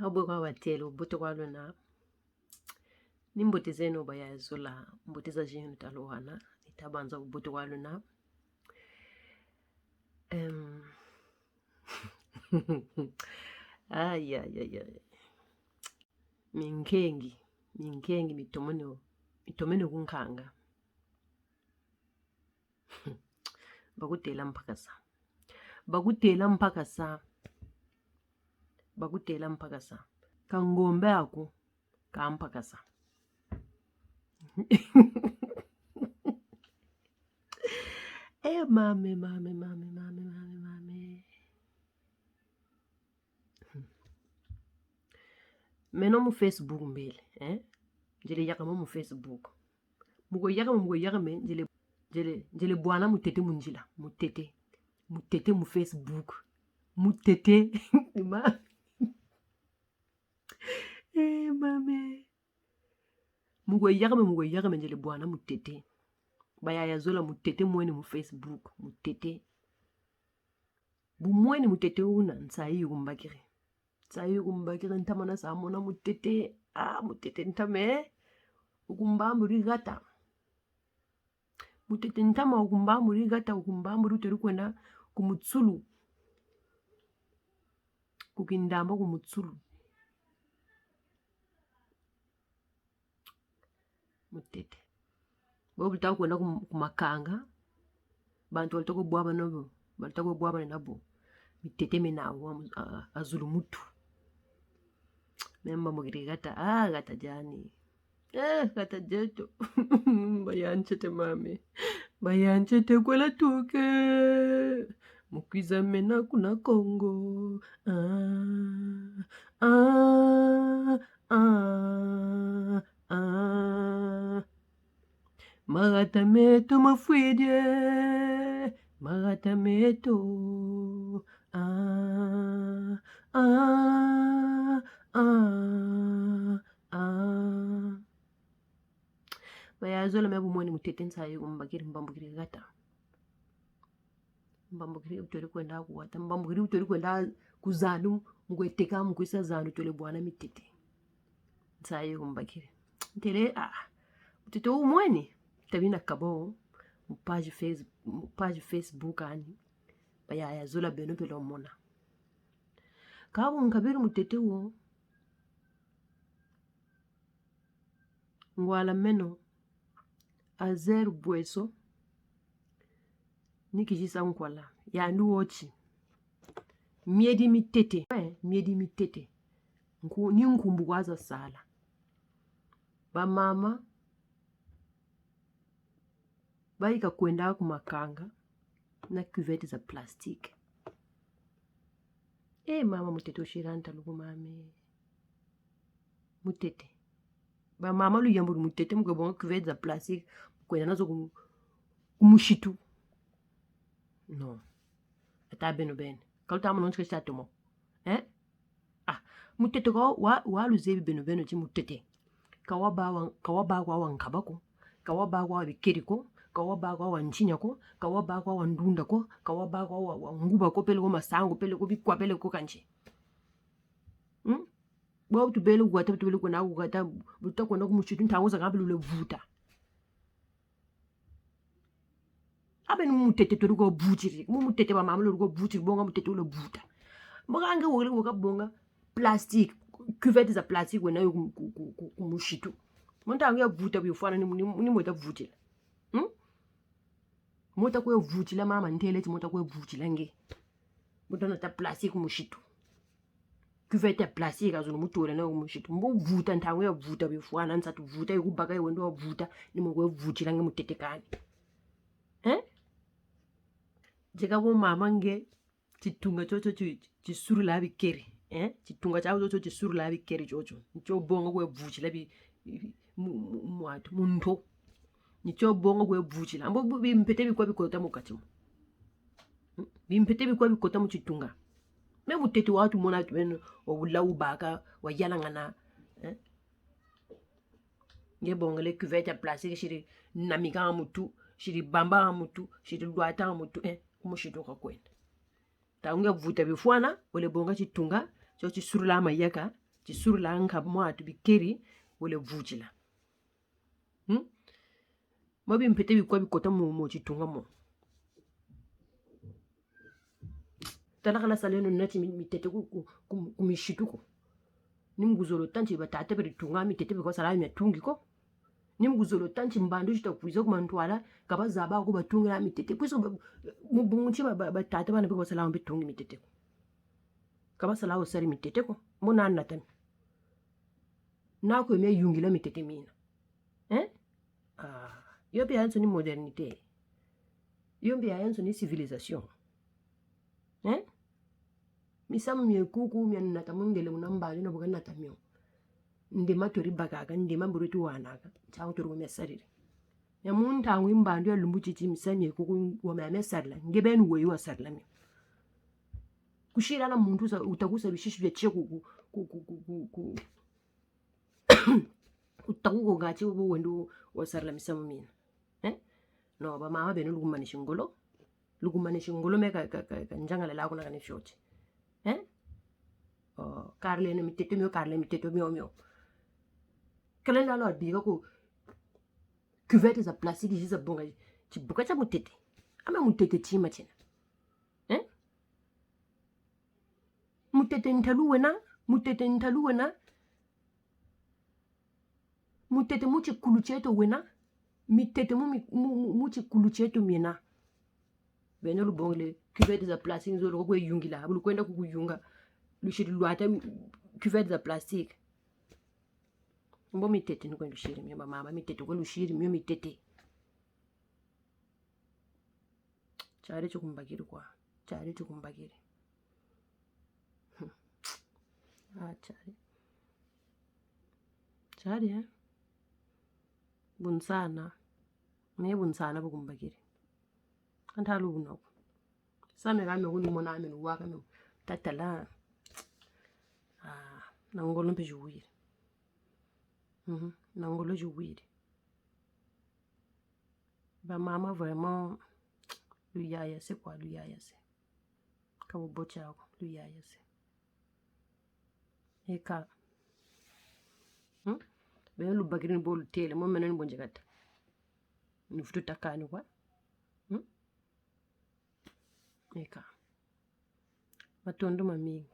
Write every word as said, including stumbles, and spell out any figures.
Abu kwa batêle, bubutu kwa lwena. Ni mbote zeno ba ya zola, mbote za zingu taluhana, ni tabanza bubutu kwa lwena. Em. Ay, ay, ay, ay. Minkengi, minkengi, mitomene, mitomene kunkanga. Bakutêla mpakasa. Bakutêla mpakasa. Bakutêla mpakasa. Ka ngombe aku, ka mpakasa. Eh, mame, mame, mame, mame, mame, mame. Meno mu Facebook mbele, eh? Nzele yakama mu Facebook. Mu kwe yakama, mu kwe yakama, nzele, nzele, nzele bwana mutete mu nzila, mutete. Mutete mu Facebook. Mutete. Ma. Eh, mame. Mu kwe yakama, mu kwe yakama, nzele bwana mutete. Ba ya ya zola mutete mwene mu Facebook, mutete. Bu mwene mutete wuna, nsayi yi kumbakiri. Nsayi yi kumbakiri, ntama na sa mona mutete. Ah, mutete ntama, eh. Wu kumbamburi hata. Mutete ntama wu kumbamburi hata, wu kumbamburi wutêle kwenda ku Mutsulu. Ku Kindamba ku Mutsulu. Mutete. Bo bu luta kwenda ku, ku makanga. Bantu baluta kwe bwabana nabo. Baluta kwe bwabana nabo. Mitete mena wa mu-, a, a, a zulu mutu. Me mbambukiri hata. Ah, hata diani. Eh, hata dieto. Ba ya ntete mame. Ba ya ntete kwela tuke. Mu kwiza mena kuna Kongo. Ah, ah, ah, ah. Mahata meto mafwidi, mahata meto. Ah, ah, ah, ah. Ba ya zola me bu mwene mutete nsayi yi kumbakiri, mbambukiri hata. Mbambukiri wutêle kwenda ku hata. Mbambukiri wutêle kwenda ku zandu, mu kwe teka, mu kwe sa zandu, wutêle bwana mitete. Nsayi yi kumbakiri. Ntêle, ah, mutete wu mwene. Tabi na kaba wo, mu page Face-, mu page Facebook ani. Ba ya ya zola beno mpe lwamona. Kâ bu nkabiri mutete wo. Ngwala meno, Azer Bweso, ni kizisa nkwala, yandi wo ti. Miedi mitete, eh, miedi mitete. Nku-, ni nkumbu kwa za sala. Ba mama, bayika kwenda ku makanga na cuvette za plastique. Eh, mama mutete wusiri ntalu ko mame. Mutete. Ba mama luyamburi mutete mu kwe bonga cuvette za plastique, mu kwenda nazo ku, ku musitu. Non. Ata beno bene. Ka luta mona ntika tia tomo. Eh? Ah, mutete ka wa, wa luzebi beno beno ti mutete. Ka wabâ wa, ka wabâ kwa wa nkaba ko. Ka wabâ kwa wa bikeri ko. Ka wabâ kwa wa ntinia ko. Ka wabâ kwa wa ndunda ko. Ka wabâ kwa wa, wa nguba ko, peleko masangu, peleko bikwa, peleko kanti. Hmm? Bwa bu tubele ku hata, bu tubele kwenda ku hata, bu tuta kwenda ku musitu, ntangu zakaka mpe lule vuta. A beno mu mutete tweri kwe vutiri. Mu mutete ba mama lweri kwe vutiri, bonga mutete wule vuta. Mbo ka nge wele weka bonga plastique, cuvette za plastique wena yo ku, ku, ku, ku, ku musitu. Mu ntangu ya vuta bifwana ni, ni, ni mo wuta vutila. Hmm? Mo wuta kwe vutila mama, ntêle ti mo wuta kwe vutila nge. Mo wuta nata plastique ku musitu. Cuvette ya plastique, a zulu mutu wele nayo ku musitu. Mbo vuta, ntangu ya vuta bifwana, nsatu vuta, yi kubaka yi wendo wa vuta, ni mo kwe vutila nge mutete kani. Hein? Dieka bo mama nge, titunga tiotio ti, tisurula bikeri. Hein? Titunga tiaku tiotio tisurula bikeri tiotio. Ni tio bonga kwe vutila bi, bi, mu, mu, mwatu, mu nto. Ni tio bonga kwe vutila. Mbo bu, bimpete bikwa bikota mu kati mo. Hmm? Bimpete bikwa bikota mu titunga. Me mutete watu mona tu beno, wa wula wubaka, wa yalangana. Hein? Nge bongele cuvette ya plastique, siri namika ha mutu, siri bamba ha mutu, siri lwata ha mutu, eh, ku musitu ka kwenda. Ntangu ya vuta bifwana, wele bonga titunga, tio tisurula mayaka, Tisurula nka mwatu bikeri, wele vutila. Hmm? Mo bimpete bikwa bikota mu, mu titunga mo. Tala kala saleno nati mi-, mitete ku, ku, ku, ku misitu ko. Ni mu kuzolo tâ nti batata beri tunga mitete bikwa sala mia tungi ko. Ni mu kuzolo tâ nti mbandu zita kwiza ku mantwala, ka bazaba ko batungila mitete. Puisque ba, mu bungu ti ba, ba, batata bana bikwa sala mbe tungi mitete ko. Ka basala wo sari mitete ko. Mo na nata mi. Na ko mia yungila mitete mina. Hein? Ah, yo mpe yayansoni modernité. Yo mpe yayansoni civilisation. Hein? Misamu mie kuku mia nata mundele muna mbandu na bu kanata mio. Ndema tweri bakaka, ndema mbo tweri wanaka. Ntiangu tweri mia sariri. Mia mu ntangu yi mbandu ya lumbu titi misamu mie kuku wa mia mia sarila. Nge beni weyi wasarila mio. Kusila na muntu sa, wuta kusa bisisu bia tie ku, ku, ku, ku, ku, ku. Wuta ku ko ngati wo wendo wasarila misamu mina. Eh? Non, bamama beno lukumanisi ngolo. Lukumanisi ngolo me ka, ka, ka, ka nzangalala kuna kani fioti. Eh? Oh, karileno mitete mio, karileno mitete mio, mio. Kele na lo abika ko cuvette za plastique zi za bonga tibuka tia mutete. Ama mutete tima tiena. Eh? Mutete ntalu wena, mutete ntalu wena. Mutete mu tikulu tieto wena, mitete mu, mi-, mu, mu, mu tikulu tieto miena. Beno lubongele cuvette za plastique nzolo ko kwe yungila, bu lukwenda ku kuyunga. Lusiri lwata cuvette za plastique. Mbo mitete ni kwe lusiri mio, bamama, mitete kwe lusiri mio, mitete. Tiari tikumbakiri kwa. Tiari tikumbakiri. Hmm. Ah, tiari. Tiari, eh? Bunsana. Me bunsana bukumbakiri. Kanta lu bunoko. Sa me ka me kuni mona me nuwaka me. Tatala. Ah, na ngolo mpe ziwiri. Mhm. Na ngolo ziwiri. Bamama vraiment, luyaya se kwa, luyaya se. Ka bubote ako, luyaya se. Eka. Hmm? Beno lubakiri ni bo lutele, mo meno ni bo nzekata. Ni vutu takani kwa. Hmm? Eka. Matondo mamingi.